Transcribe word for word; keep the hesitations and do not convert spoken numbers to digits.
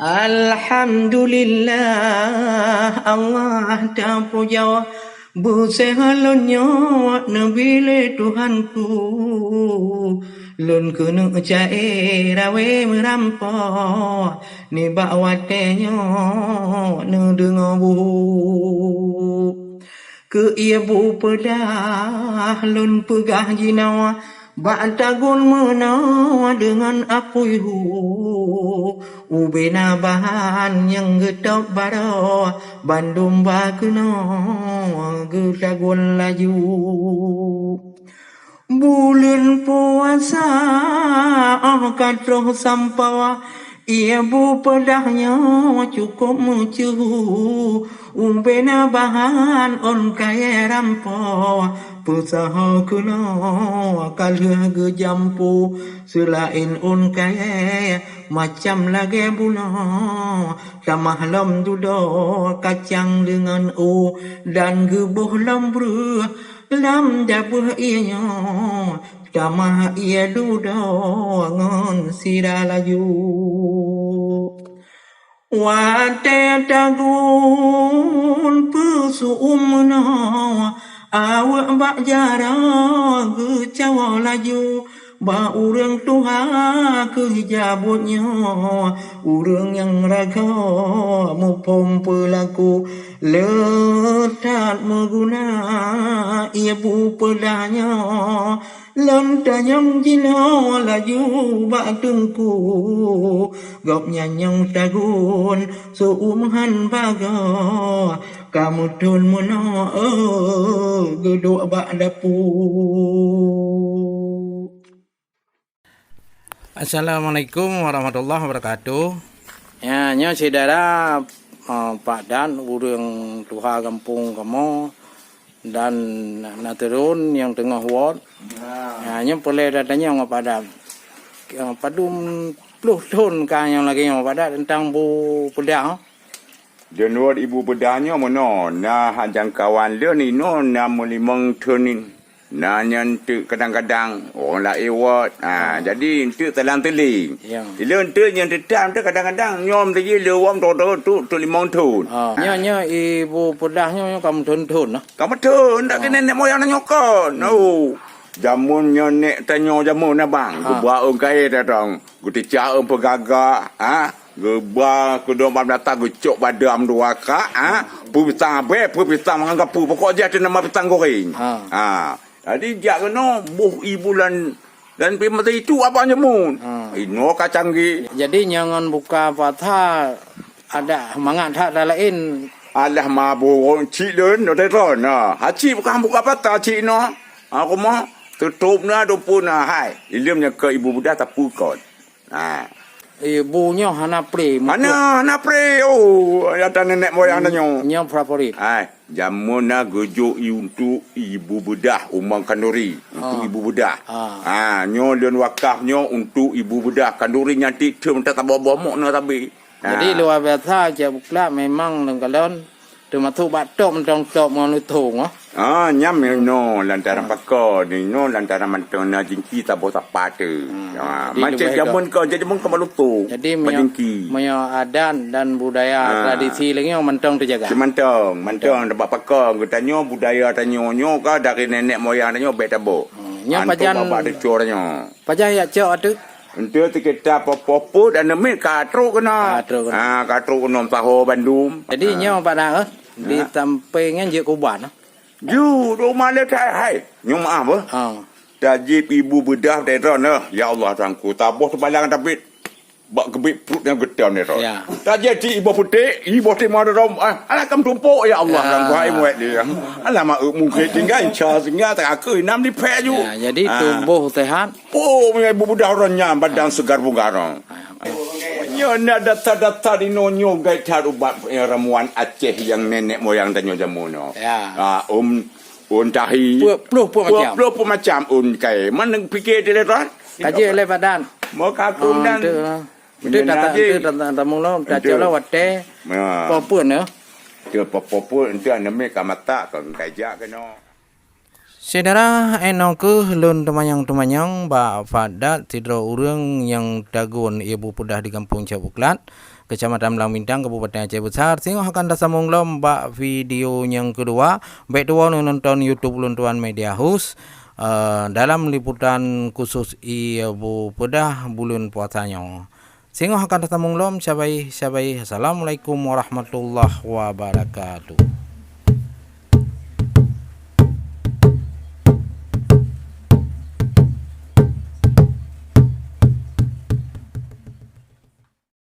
Alhamdulillah, Allah tapujoe, beuseuhat lôn nyoe neubi lé Tuhanku. Lôn keuneuk ca-e rawé meurampoe, nibak watée nyoe neudeungoe buet. Keu ie bu peudah lôn peugah jinoe, bak tagun meunoe deungon apui hu. Ubena bahan nyang geutôb baroe, bandum ba keunoe geutagun laju. Buleuen puasa óh ka troh sampoe, ie bu peudah nyoe cukôp meuceuhu. Ubena bahan ôn kayée rampoe, peusaho keunoe ka lheueh geujampu. Seulaén ôn kayée macam lagée bunoe, tamah lom dudoe kacang deungon u, dan geuboh lom breueh lam dabeuh ie nyoe, tamah ie dudoe ngon sira laju. Watée tagun peuseu'uem meunoe, aweuek bak jaroe geucawoe laju. Bak ureuëng tuha keuh jabeuet nyoe, ureuëng nyang ragoe muphom peulaku. Le that meuguna ie bu peudah nyoe, lôn tanyong jinoe laju bak teungku. Gobnyan nyang tagun seu'uem han bagoe, ka meuthon meunoe, eh, geuduek bak dapu. Assalamualaikum warahmatullahi wabarakatuh. Ya, nyoe syedara, eh, Pak Dan, ureuëng tuha gampông kamoe, dan na, na turun nyang teungoh wot. Ya, nyoe peureulée tatanyong Pak Dan. Eh, padum ploh thon ka nyang lagée nyoe Pak Dan teuntang bu peudah. Deungon ibu peudah nyoe meunoe, na jangkauan lôn inoe na meulimong thon, na nyan teuk kadang-kadang ureuëng laén wot. Ha, jadi enteuk talang teuling. Ya. Ilôn enteuk nyang teutab enteuk kadang-kadang nyoe meuteuji leuwom troh-troh tu, tu limong thon. Ha, nyoe, nyoe ibu peudah nyoe, nyoe ka meuthon-thon nah. Ka meuthon, dak keuneuk nenek moyang tanyoe kon. Oh. Jameun nyoe nek tanyoe jameun abang. Ha. Geuba ôn kayée tatong. Geuteucah ôn peugagak, ha? Geuba keudong bak meunata geucok badam dua kak, ha? Peupisang abée, peupisang mangat gapu, pokok jih ateueh nama pisang goreng. Ha. Ha. Jadi jak keunoe boh ibu lan dan pi masa itu abang jameun. Ha. Inoe ka canggih. Jadi nyan ngon buka puasa ada mangat that dah laén. Alah mabuk cik lôn, lôn teutron. Ha, cik bukan buka puasa cik inoe. Ha, kumoh tutôp na, dumpue na, hai. Ilôn nyang keu ibu budah tapue kon. Ha. Eh, bu nyoe hana pre, meutuah. Hana, hana pre. Oh, ata nenek moyang tanyoe. Nyoe favorit. Hai, jameun na geujok i untuk ibu bedah, umang kanduri. Untuk ibu bedah. Ha. Ha, nyoe lôn wakaf nyoe untuk ibu bedah. Kanduri nyan tik thon taboh-boh mok na tabe. Jadi, ha, luar biasa, Cik Buklat memang lôn kalon. Teumasok bak top mantong top ngon luthong, ah. Ah, nyan meunoe lantaran pakon, inoe lantaran mantong na jingki saboh sapa tu. Hmm, ah, jadi macam leubeh jameun ka, jameun ka bak luthong, jadi bak jingki. Meunyoe adat dan budaya tradisi lagèe nyoe mantong teujaga. Mantong, mantong bak pakon. Geutanyoe budaya tanyoe nyoe ka dari nenek moyang tanyoe bèk tabok. Hmm, nyoe pajan bak cucoe tanyoe. Pajan jak cok ateueh? Enteuk teukeurah poh-poh peuet dan neumit ka trok keunoe. Ka trok keunoe. Ah, ka trok keunoe saho bandum. Jadi nyoe Pak Dang, eh, di sampéng nyan jeuet keu uban, eh? Ju, dok malèe that hai. Nyoe meu'ah beuh. Ha. Tajép ibu beudah teuh droeneuh. Ya Allah Tuhanku, taboh teubalang David. Bak geubit pruet nyang geutem ni, Ron. Ya. Tajép cit iboh putéh, iboh timah rom, ah, alah kam tumpok, ya Allah, ya. Lam buhai muet dia. Alah, mak, mungkin tinggai, inca singa, tak aku, inam di pek ju. Ya, jadi tubuh sehat. Oh, ibu budah orang nyan, badan segar bugar. Nyoe na data-data di nonyo gai that ubat, eh, ramuan Aceh yang nenek moyang tanyoe jameun nyoe. Ya. Ah, um, un tahi. Puluh, puluh, puluh macam. Puluh, puluh macam un kai. Mana fikir dia, Ron? Kaji oleh badan. Mau kaku dan. Betul, betul, datang, betul, datang, datang mula, datang mula, watèe, ya, poh peuet, ya. Betul, poh, poh peuet, nanti aneuk ka masak, ka, ka jak keunoe. Syedara, inoe kheueh lôn teumanyong-teumanyong bak Fadat sidroe ureuëng nyang tagun ié bu peudah di Gampông Cot Buklat, Keucamatan Blang Bintang, Kabupaten Aceh Besar. Singoh akan tasambong lom bak video nyang keudua. Bék tuwoe neunonton YouTube ulôn tuan Media House, eh, dalam liputan khusus ié bu peudah buleuen puasa nyoe. Singoh akan tasambong lom, syabai-syabai. Assalamualaikum warahmatullahi wabarakatuh.